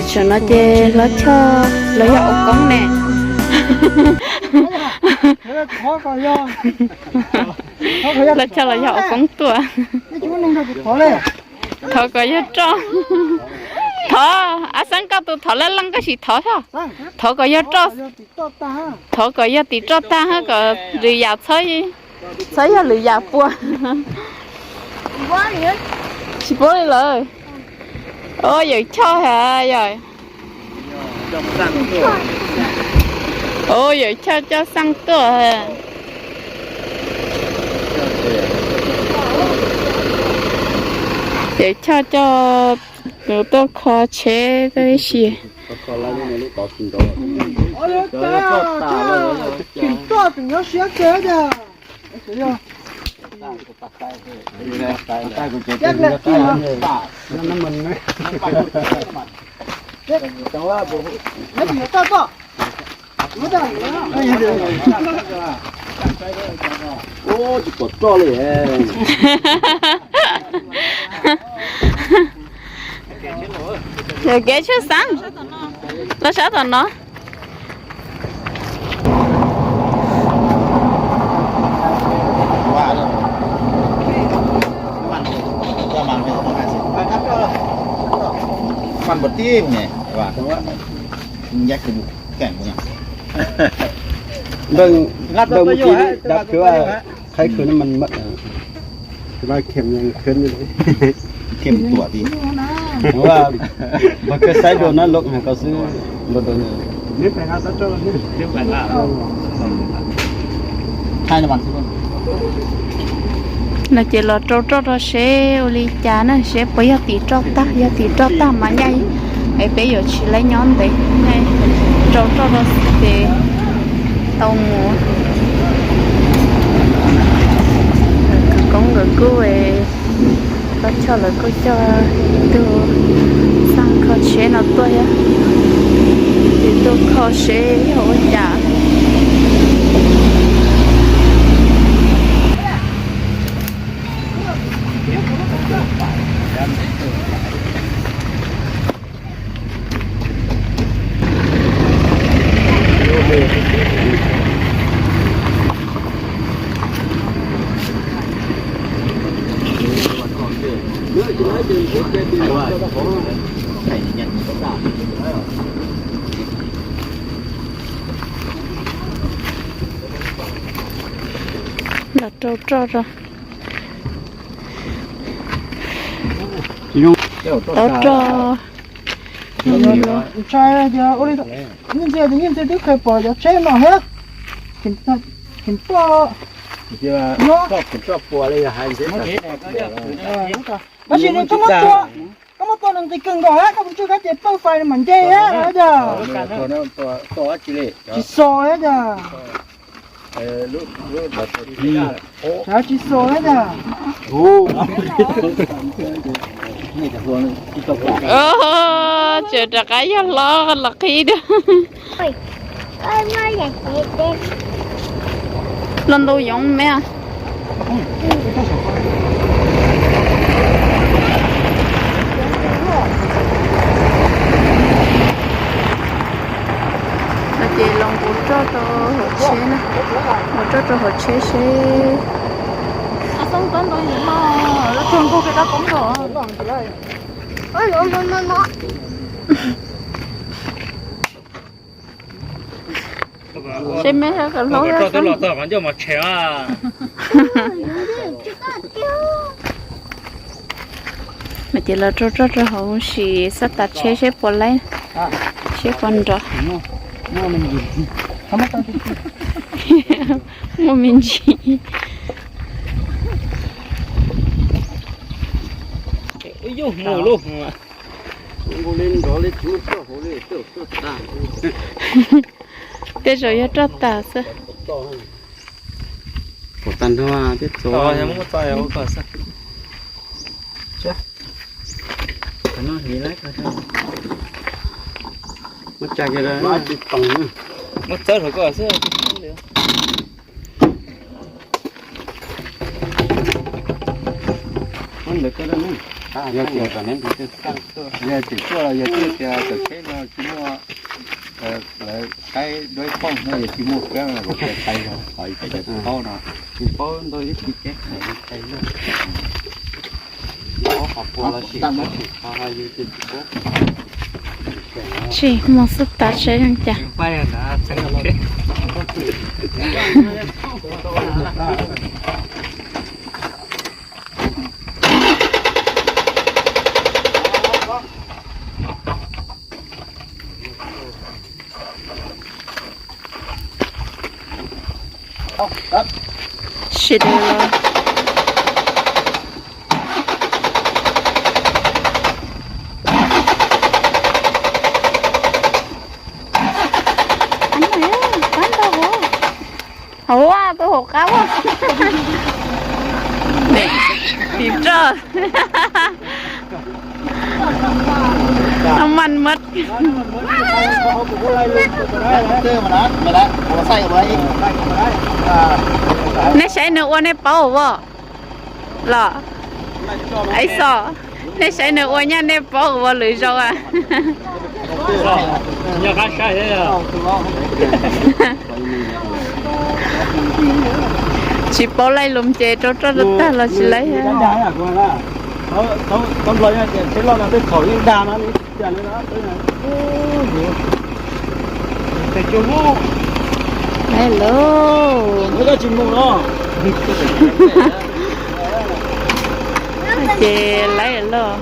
Tam no ces los choj los yog ua koob ne. Los choj los yog ua koob tuaj. Thov kom yog roj. Thov, a xeeb koj tus thov laj leej koj sim thov thiab. Thov kom yog roj. Thov kom yog tim roj tag hab kom lwm yam txhob, txhob yog lwm yam pua. Tsis paub li lawm. O, yawm choj has yog. O, yawm choj coj xaj tuaj. Yawm choj coj tuaj kho tsheb tib si. Tsis pom roj li. Yog kev tshwj xeeb. Los sab tom no. Ntawm, ntawm mus tiv li dab khwv, qhaib khwv na mas mab. Khem tuam ti. Mas koj saib dua na lub hais koj xwb. No ces los rau roj rau seb ua li cas na, seb puas yog tim roj tag, yog tim roj tag mas nyaj es peb yuav tsis laib nyob ntev, rau roj rau xwb ces tau mus. Kwv Koob nkawd kuj, Los Choj lawv kuj coj ib tug xaj kho tsheb no tuaj thiab, ces tuaj kho seb yog ua cas. Los rau roj rau. Tau roj. Ntshai tias ua li, nyiaj ntxhia, nyiaj ntxhia twb kheev pom cov tsheb no thiab. Kheev pom no. Tab sis nws koj muab tua, koj muab tua nws nqis kawg nkaus thiab, koj mus tswj kab ces pawj fais nws mam nce thiab. Tsis xo thiab tiag. Tsis xo thiab tiag. Tseem rov qab yog hlob los qhib dua. Los ntau yoov me. No ces los nqus roj rau hauv tsheb na, nqus roj rau hauv tsheb seb. Seb meb sab kom hlub thiab xwb. Mas ces los rau roj rau hauv sim xab tas tsheb seb puas laib, seb puas nrov. Muaj me ntsis. Tej zaum yog roj tas xwb. Pom tag nrho peb txo. Muab tsa kiag, muab txawb rau koj xwb. Muab ntawd koj na. Yog tias, yog tias tuaj los yog tias cov tsheb no tsis muaj, lawv qaib duab ib pooj no yog tsis muaj peeb los tias qai los qhov cov taub no, tsis paub ntau ib txhia kev qhais qai luaj. Tsis muaj xub tas saib zoo cas. Sib de los. Hauv ua tus hauv qab ua. Tim roj. Maj maj. Nej saib nws ua nej paub os. Los, Ais Xos, nej saib nws ua nyaj nej paub ua lwm zaus a. Tsis paub laij lus ces rau roj tag los tsis laij. Hello. Ces laij los,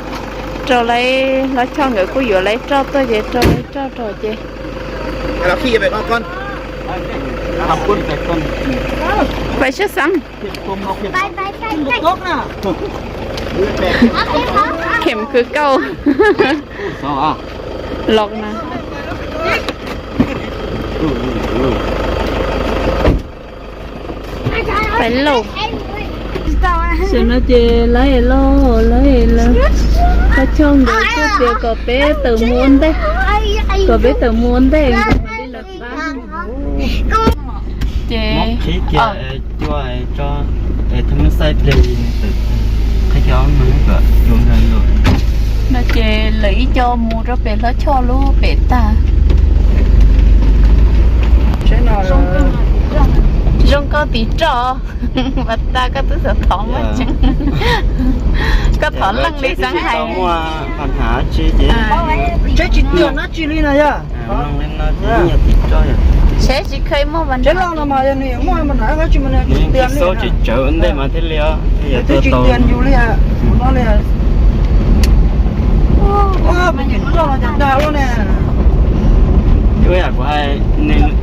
rau laij hlob Choj nkawd kuj yuav laij roj tuaj ces rau laij roj rau ces. Pais sab xeeb. Khem kwv kauj. Los na. Pais lauj. Tam no ces laij lauj, laij lauj. Hlob Choj nkawd kuj tias kom peb tawm mus ua ntej, kom peb tawm mus ua ntej nkawd mam li lawv qab. Ces qhib kiag cua tso, es thaj mub xaij pliag li, qhib kiag ob no kom cua nkag los. No ces lawv ib co mus rau pem hlob Choj lub pem tag. Zoo nkauj tim roj. Mas tas koj twb xav thov muaj tseeb. Koj thov leej li xeeb hais. Muaj pab hnav tsi ces. Tseeb tsis tiag dab tsi li na yog. Saib tsis kheev muaj mas tseeb los no mas yog nws muaj mas hnav dab tsi mas nws tsis tiag li. Tsis tsawv ntej mas thiaj li os. Twb tsis tiag yus li no li. Ua, peb cim roj los cas dag luaj ne. Ua yam kuv hais, nws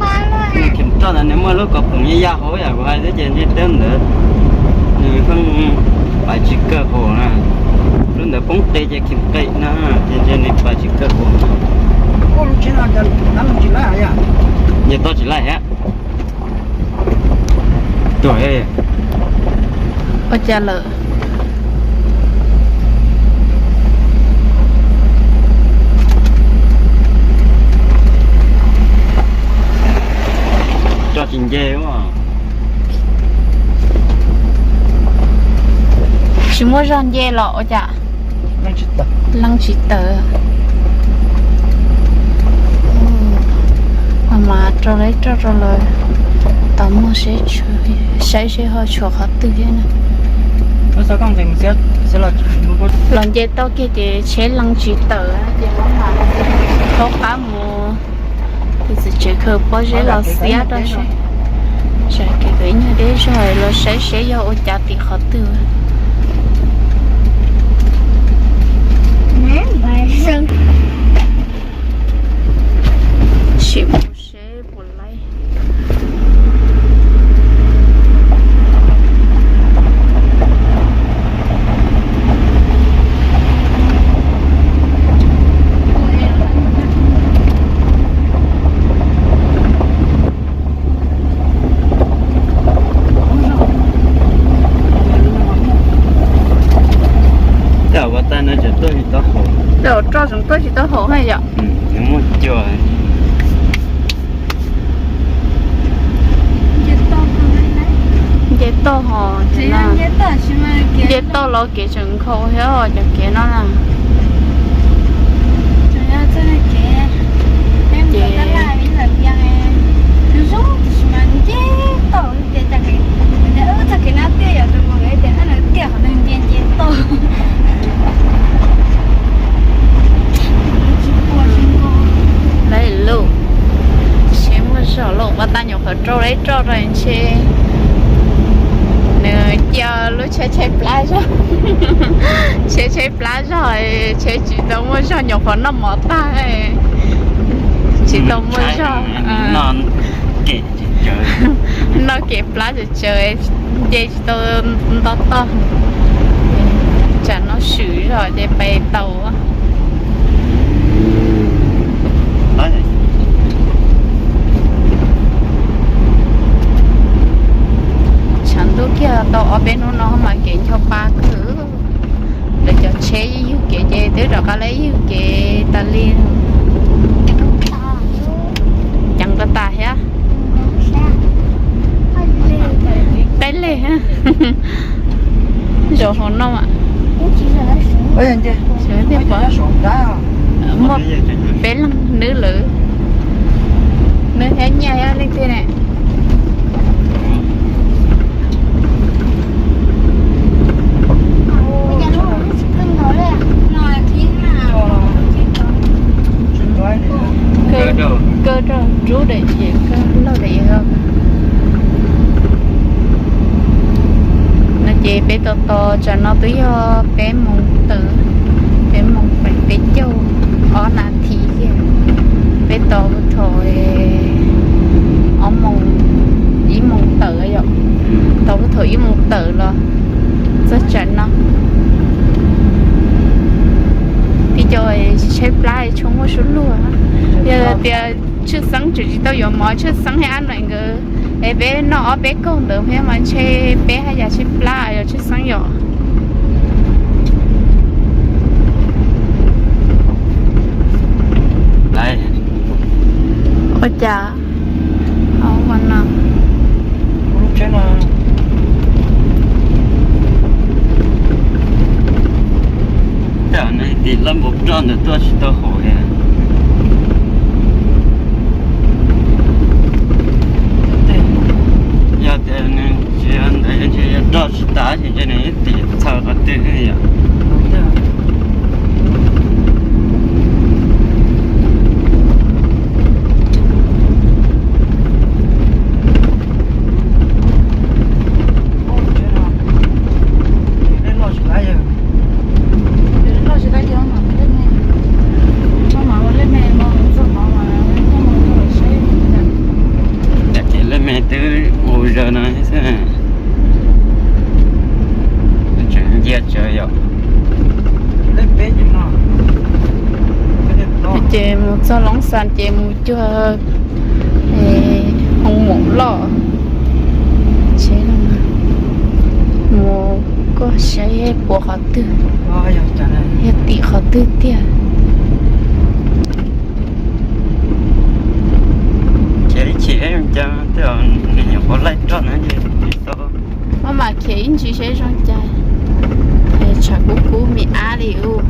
khem roj ntawd nws muaj lub ko poom yaj yaj hauv, yam kuv hais xwb ces ntshe teb ntawd nws pheej pais tsis kawg haum na. Lub ntawd poob qis ces khem qis na, ces ntshe nws pais tsis kawg haum. Nce toj tsis laij thiab. Tuaj, ua cas lawm? Tso tsis nce. Tsis muaj zog nce los ua cas? Leej tsis tawm. Mas rau lawv roj rau lawv tos muag seb, saib seb ho tshuav qhov twg thiab na. Los nce toj kiag ces tsheb leej tsis tawm ces mam rov qab mus. Tus txiv tsev khaws pob zeb los xiab rau seb, tsam kev khaws ib nyuag deb zog los saib seb yog ua cas tim qhov twg. Sim mus seb puas laib. Tej zaum ua tais no tseem tuaj tsis tau haum. Tej zaum roj tseem tuaj tsis tau haum na yom. Nws muaj cua. Nce toj ho, nce toj los kev tseem nkhaus thiab cov kev no na. Ces Lawv lub tsheb muaj zog lauj, ua tau nyuam qhuav rau lawv roj rau ntshe nws cia lub tsheb tsheb plab zog, tsheb tsheb plab zog, tsheb tsis tau muaj zog, nyuam qhuav noj mov tag, tsis tau muaj zog. Noj kev plab tsawv tsawv, nce tsis tau nto toj. Tsam no swm zog ces pais tau. Tshav ntuj kiag tau ob peb hnub no mas kev ncho pa kawg. Lawv cov tsheb yeej yug kev ces twb rov qab lawv yug kev tas li. Ceev tas tas thiab. Taij lej zaum hauv no. Muaj peb leeg, nws lawv, nws thiab nyiaj thiab leej twg ne. Kaw rau rub daim ces kaw lauj daim no ces peb tos tos tsam no twb yog peb moos tawm, peb moos peb caug ob nas this kiag. Peb tos thaum ob moos, ib moos tawm yom, tos thaum ib moos tawm los txog tsam no. Tib co tsheb plab tshua muaj suab luag. Yog tias tshwj xeeb tseem tsis tau yuav mov, tshwj xeeb thiab ab nais nkawd es peb noj ob peb kaug ntawd thiab mas ntshe peb haj yam tsheb plab yog tshwj xeeb yom. Ua cas ua no. Tim lab npau roj ntawd tuaj tsis tau haum li. Yog tias nws tsis ntawd ntshe yuav roj tsis tas ces ntshe nws ib tim txhaws qhov twg yom. Ces lej me twb mus zaws no xwb, tseem ncia tsawv yom. Ces mus txog Loob Xas ces mus cuag hoo maum loj, mus kuaj saib puas qhov twg, yog tim qhov twg tiag. Khiav ib chim seb zoo cas, tej zaum nws nyuam qhuav laij roj na ces tsis tau. Maj mam khiav ib ntsis seb zoo cas. Tshav kub kub me ab li ub.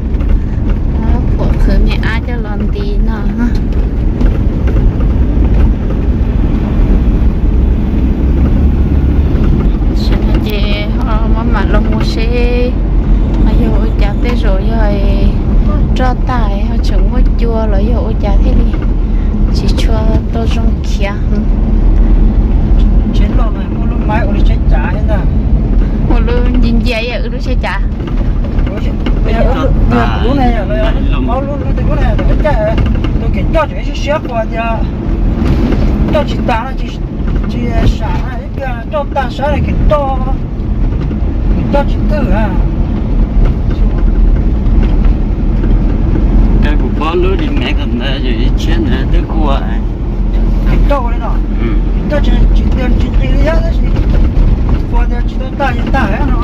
Phuam qhwv me ab coj los nti no. Tam no ces ho maj mam los mus seb yog ua cas, tej zaum yog roj tag ho tseem muaj cua los yog ua cas thiaj li tsis tshua tau zoo khiav. Ua lub ncia ncia wb lub tsheb cav. Tus kev roj tseem siab siab qhuas tias roj tsis tas no tsis, tsis sam na, ib pliag roj tag sab na kev roj, kev roj tsis twg na. Kuv paub lub li me ko ntawd yog ib tsheb ntawd twb kuaj. Kev roj li no, kev roj tsis tias tsis nqis li thiab tab sis qhuas tias tsis tau tag ces tag no.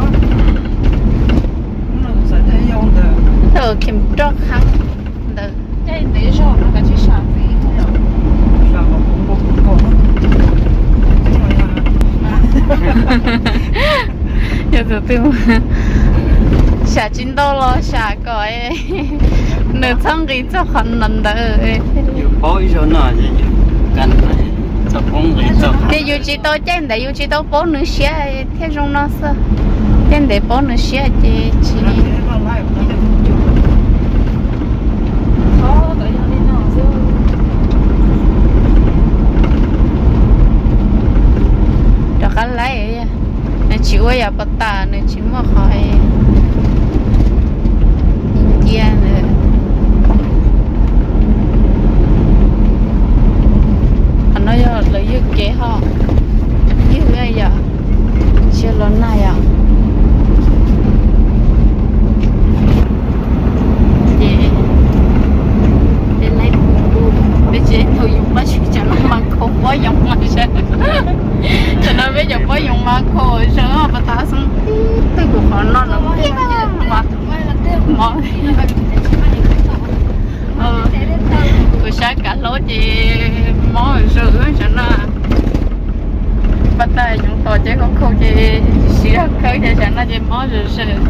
Txawm tias yog ntawd, thaum kev roj qhab ntawd. Caij ntev zog no kav tsij sam ntxiv. Sam kom puv nkaus puv nkaus no. Tib no yog, Tus twg, sam tsis ntau los sam kom nws txhob nqis txog qhov ntawd. Ces yus tsis tau caij ntev, yus tsis tau paub nws siab thiaj zoo no xwb. Caij ntev paub nws siab ces tsis. Rov qab laib, nws tsis ua yam pas tas, nws tsis muaj qhov cia. Qhov no yog lawv ywg kev ho, ywg yom, tsis los nag yom. Ces peb laib, peb tsis tau yus pab tsis tsam no mas kho pob yoov mas sawv. Tsam no peb cov pob yoov mas kho sawv pas tas xwb. Twb kuv qhov no no mas mob. Kuv sab kav hlaub ces mob zawm tsam no. Pas tas yoov tos ces kho kho ces siv khawb ces tsam no ces mob zawm zawm.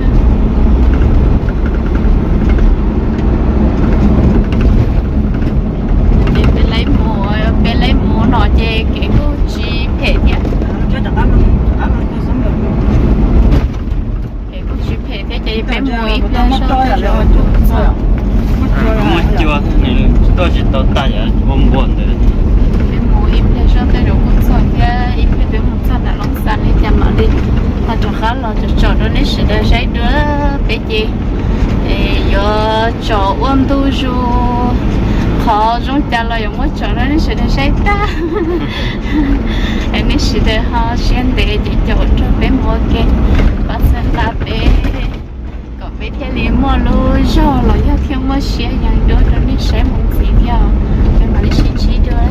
Ces peb laib mus, peb laib mus no ces kev kuj tsis phem thiab. Kev kuj tsis phem thiab ces peb mus ib pliag soj tej zaum kuj txog. Muaj cua, tuaj tsis tau tag yam ua npua ntawd. Peb mus ib pliag soj tej zaum kuj txog thiab, ib pliag peb mus txog nram Loob Xas li cas mam li ho rov qab los tsom tsom rau nej sawv daws saib dua. Peb ces yuav tsom ua ntu zus, qhov zoo cas los yuav muab tsom rau nej sawv daws saib tag. Es nej sawv daws ho siab ntev ces caum nrog peb mus ua ke, pab txhawb nqa peb kom peb thiaj li muaj lub zog los yog thiaj muaj siab yees dua rau nej saib mus ntxiv thiab. Peb mam li sib ntsib dua.